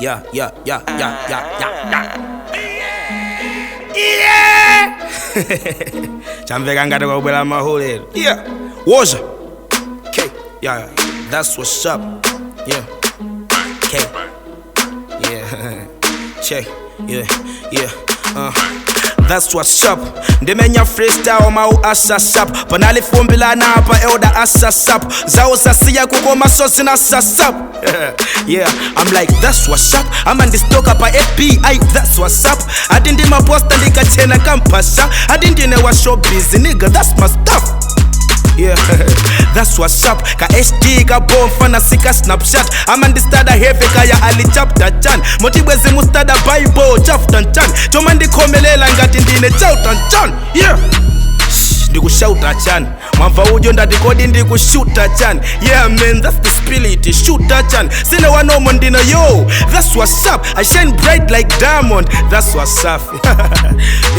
Yeah. Yeah! Chamveka ngati kwabwera mahulero. Yeah. Woza. Okay. Yeah. That's what's up. Yeah. Okay. Yeah. Check. Yeah. That's what's up. Ndimenya freestyle mau asasap. Panali fumbi lana apa elder asasap. Zawo sasiya kukoma so zina sasap. Yeah, I'm like, that's what's up. I'm on this talk up FBI, that's what's up. I didn't my poster ndikachena kampasha. I didn't know what show busy nigga, that's my stuff. Yeah, that's what's up. Ka HD ka bomfana sika snapshot. I'm on the stada heavy kaya ali chapter chan. Motibwezi mustada Bible chapter chan. Choma ndikhomelela ngati ndine chauta chan. Yeah. Ndikushauta chan. Mwamva udyo ndati kodi ndikushuta chan. Yeah man, that's the spirit, shuta chan. Sine wanomo ndino yo, that's what's up. I shine bright like diamond, that's what's up.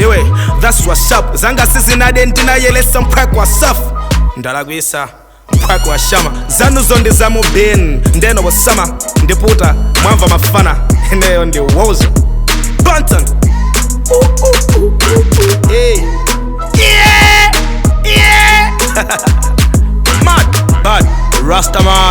Iwe, that's what's up. Zanga sizinade ndinayelesa mphwako wasafu. Ndalakwisa mphwako wa shama. Zanuzo ndi zamubin, ndeno wasama. Ndiputa, mwamva mafana. Eneyo ndi wozo. Banton. Ooh, ooh, ooh, ooh, ooh. Hey. Yeah! Yeah! Mad, bad, Rastaman.